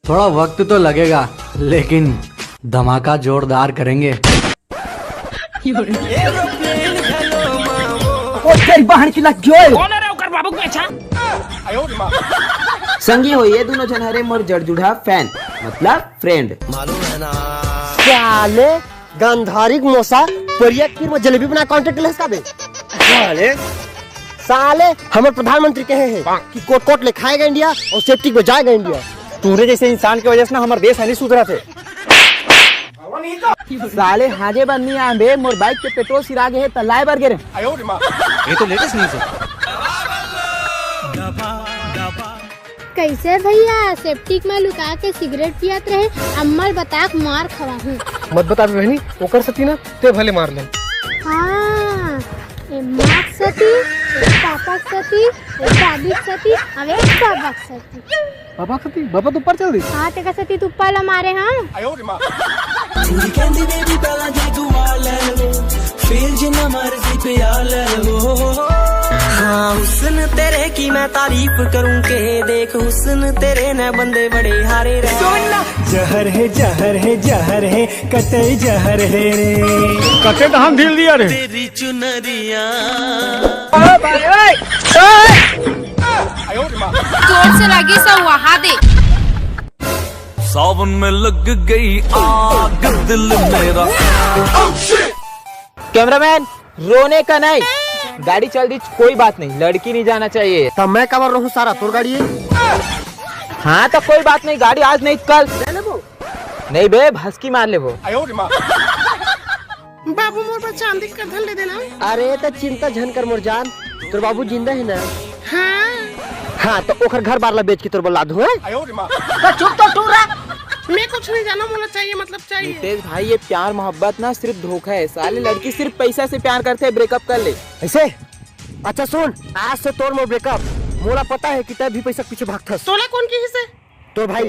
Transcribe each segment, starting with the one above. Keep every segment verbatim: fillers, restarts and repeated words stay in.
थोड़ा वक्त तो लगेगा, लेकिन धमाका जोरदार करेंगे। ओ तेरी बहन की लग गई। कौन है रे ओकर बाबू के अच्छा? संगी हो ये दोनों झन हरे मोर जड़ जुड़ा फैन, मतलब फ्रेंड। साले गंधारी के मोसा परिया खीर में जलेबी बना कॉन्ट्रैक्ट लेस का बे? साले, साले हमर प्रधानमंत्री कहे हैं कि कोट कोट ले खाएगा इंडिया और सेप्टिक में जाएगा इंडिया। तूने जैसे इंसान की वजह से ना हमारा देश नहीं सुधरा थे। साले हाजे बर नहीं आए बे, मोर बाइक के पेट्रोल सिरा गे हे त लाए बर गे रे। ये तो लेटेस्ट न्यूज है। कैसे भैया सेप्टिक में लुका के सिगरेट पियत रहे, अम्मल बताक मार खवाहूँ। मत बता बहनी, ओकर सती ना ते भले मार ले। हाँ, ए माँ के सती, ए पापा के सती, ए दादी के सती, अब एक बाबा के सती। बाबा के सती? बाबा तो ऊपर चल दी। हाँ, तेकर सती तू ऊपर ला मारे हाँ। कुड़ी कहंदी बेबी पहला जादू वाला लो, फिर जिन्ना मर्जी प्यार लो। हाँ हुस्न तेरे की मैं तारीफ करूं के, देख हुस्न तेरे ने बंदे बड़े हारे रे। जहर है जहर है जहर है कतई जहर है रे। कते धान ढील दिया रे। तेरी चुनरिया। जोर से लगी सब वहा दे। सावन में लग गई आग दिल मेरा। कैमरामैन, रोने का नहीं, गाड़ी चल दी, कोई बात नहीं, लड़की नहीं जाना चाहिए। तब मैं कबर रहूं सारा तोर गाड़ी है। हाँ तो कोई बात नहीं, गाड़ी आज नहीं कल। नहीं बे, भसकी मार लेबो। बाबू मोर बर चांदी के करधन ले देना। अरे त चिंता झन कर मोर जान, तोर बाबू जिंदा है ना? हाँ। हाँ तो ओखर घर बार ला बेच के तोर बर ला दूं, हैं? तो चुप तो टूरा। मैं कुछ नहीं जाना, मोला चाहिए मतलब चाहिए। नितेश भाई, ये प्यार मोहब्बत ना सिर्फ धोखा है। साले लड़की सिर्फ पैसा से प्यार करते हैं, ब्रेकअप कर ले। ऐसे? अच्छा सुन, आज से तोर मोर ब्रेकअप। मोला पता है कि तै भी पैसा के पीछे भागथस। तोला कौन किहिसे? तोर भाई।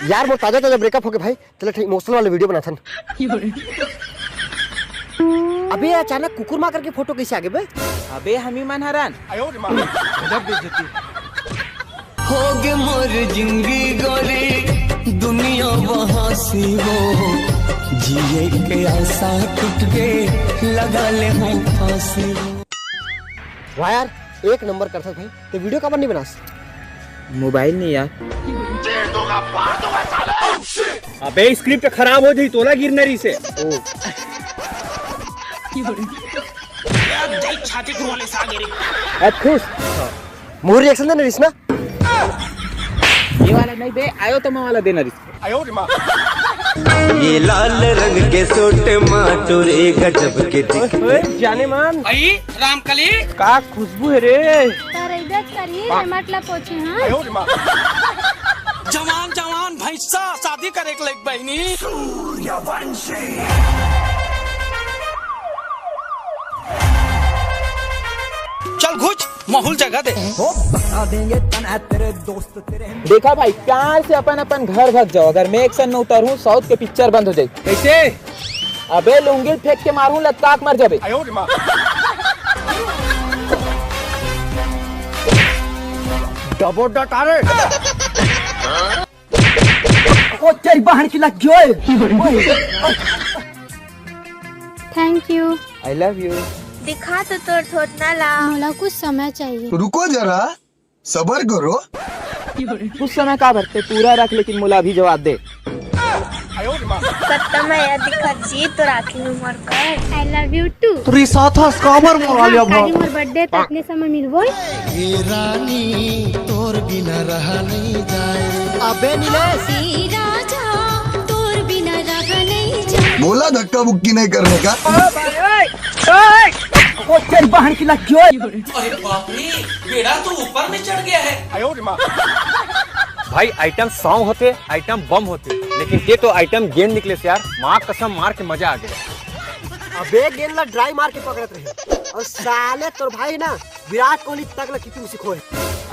यार मोर ताजा ताजा ब्रेकअप होगे भाई, चल ठीक इमोशनल वाला वीडियो बनाथन। अबे अचानक कुकुर माँ करके फोटो कैसे आगे बे? अबे हमी मन हरन। गजब बेइज्जती। होगे मोर जिंदगी गोरी दुनिया वहाँ से वो, जिए के आशा टूट गे, लगा ले हूँ फांसी वो। वाह यार, एक नंबर करथस भाई। ते वीडियो काबर नहीं बनास? मोबाइल नहीं यार। अबे स्क्रिप्ट खराब हो जाई, तोला गिरना रही से। ओ। छाती खुरवाले सागे रे। ए खुश। मोर रिएक्शन देना रिस ना। ये वाला नहीं बे, आयो तो मैं वाला देना रिस। ये लाल रंग के सूट मा टुरे गजब के दिखे। जाने मान। आई रामकली। का खुशबू है रे। तरैदत करी है, मतलब पोछे हाँ। जवान जवान भैंसा शादी करे के लायक बहनी। सूर्यवंशी। चल घुच, माहौल जगा दे। वो बता देंगे तना तेरे दोस्त तेरे। देखा भाई, प्यार से अपन अपन घर भाग जाओ। अगर मैं एक्शन में उतरूँ, साउथ के पिक्चर बंद हो जाए। कैसे? अबे लुंगी फेंक के मारूं, लटका के मर जाबे। डबो डटारे। ओ तेरी बहन की लग गई। Thank you. I love you. दिखा तो तोर थोथना ला। मोला कुछ समय चाहिए। रुको जरा, सबर करो। कुछ समय का भरते पूरा रख, लेकिन मोला अभी जवाब दे। कत्ता मैं यह दिखत जी तो राखी उमर कर। I love you too। रिसाथस काबर मोरा लिया भाई। मोर बर्थडे तकने समय मिलबो। ए रानी तोर बिना रहा नहीं जाए। अबे नीलेश। राजा तोर बिना रहा नहीं जाए। बोला धक्का बुक्की नहीं करने का। ओ तेरी बहन की लग गई। अरे बाप रे, बेड़ा तो ऊपर में चढ़ गया है। भाई आइटम सौ होते, आइटम बम होते, लेकिन ये तो आइटम गेंद निकले से यार, माँ कसम मार के मजा आ गया। अबे गेंद ला ड्राई मार के पकड़त रहे और साले तोर भाई ना विराट कोहली तक ला किपिंग सिखोए।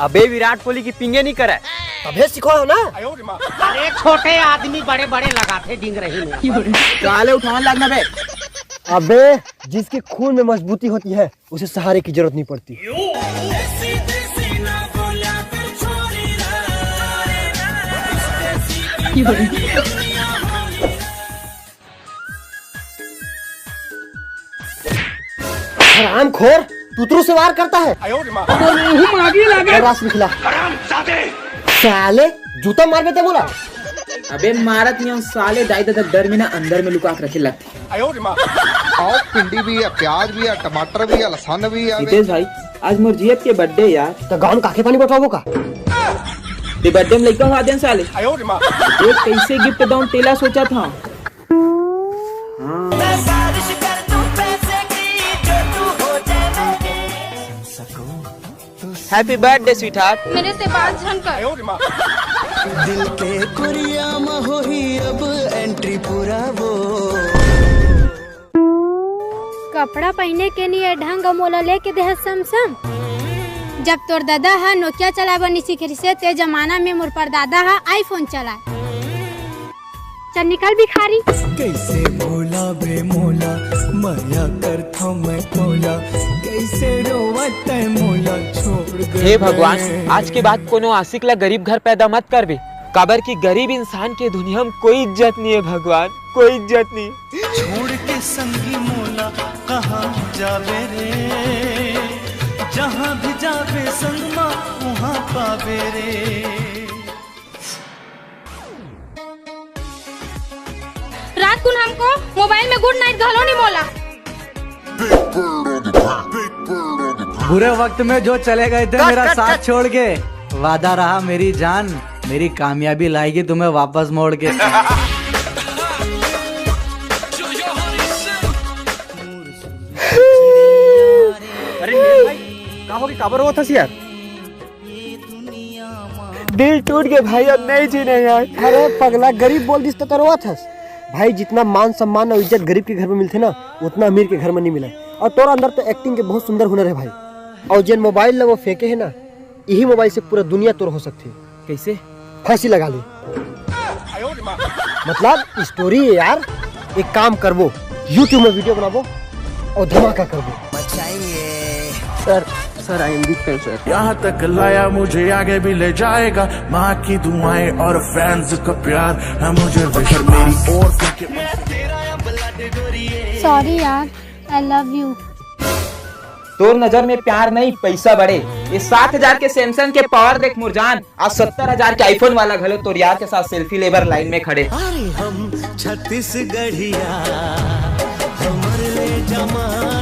अबे विराट कोहली किपिंगे नहीं करे। अबे सिखोए हो ना। अरे छोटे आदमी बड़े बड़े लगाते डिंग रही में। काले उठावन लगना बे। अबे जिसके खून में मजबूती होती है उसे सहारे की जरूरत नहीं पड़ती। हरामखोर, तुतरू से वार करता है। रास निकला। साले, जूता मार देते मोला। अबे मारत नहीं हूँ साले, दाई दादा डर में ना अंदर में लुका के रखे लगते। आउ, भिंडी भी है, प्याज भी है, टमाटर भी है, लहसुन भी है। हितेश भाई, आज मोर जियत के बर्थडे यार। तो गाँव में काके पानी बटवाबो का? ते बर्थडे में लइका हुआ देन साले। ये कैसे गिफ्ट दऊं तेला सोचा था। Happy birthday sweetheart। मेरे से बात झन कर। दिल के कुरिया म होही अब एंट्री पूरा वो। कपड़ा पहिने के निये ढंग मोला लेके देह समसम। जब तोर ददा ह नोकिया चलाए बर नी सीखे रिसे, ते जमाना में मोर परदादा ह आईफोन चलाए। चल निकल भिखारी। कैसे भोला बे मोला, मया करथव मैं कोला, कैसे रोवत है मोला छोड़ गए। हे भगवान, आज के बाद कोनो आशिक ला गरीब घर पैदा मत करबे, काबर कि गरीब इंसान के दुनिया में कोई इज्जत नहीं है भगवान, कोई इज्जत नहीं। छोड़ के संगी मोला कहाँ जाबे रे, जहाँ भी जाबे संग मा उहाँ पाबे रे। रात कुन हमको मोबाइल में गुड नाइट घलो नहीं बोला। बुरे वक्त में जो चले गए थे मेरा साथ छोड़ के, वादा रहा मेरी जान, मेरी कामयाबी लाएगी तुम्हें वापस मोड़ के। अरे नीरज भाई, का होगे, काबर रोवत हस यार? दिल टूट गया भाई, अब नहीं जीना यार। अरे पगला, गरीब बोल दिस तो रोवत हस। भाई, जितना मान सम्मान और इज्जत गरीब के घर में मिलथे ना, उतना अमीर के घर में नहीं मिले। और तोर अंदर तो एक्टिंग के बहुत सुंदर हुनर है भाई। और जेन मोबाइल ला वो फेंके है ना, यही मोबाइल से पूरा दुनिया तोर हो सकथे। कैसे? फांसी लगा ले। मतलब स्टोरी है यार। एक काम करबो, YouTube में वीडियो बनाबो और धमाका करबो। Sir, sir, I am big fan, sir. यहाँ तक लाया मुझे आगे भी ले जाएगा, माँ की दुआएं और फैंस का प्यार है मुझे विश मेरी ओर से। सॉरी यार, I love you। तोर नजर में प्यार नहीं, पैसा बड़े। ये सात हजार के सैमसंग के पावर देख मुरजान, आज सत्तर हजार के आईफोन वाला घलो तोर यार के साथ सेल्फी लेबर लाइन में खड़े। अरे हम छत्तीसगढ़िया, हमर ले जमा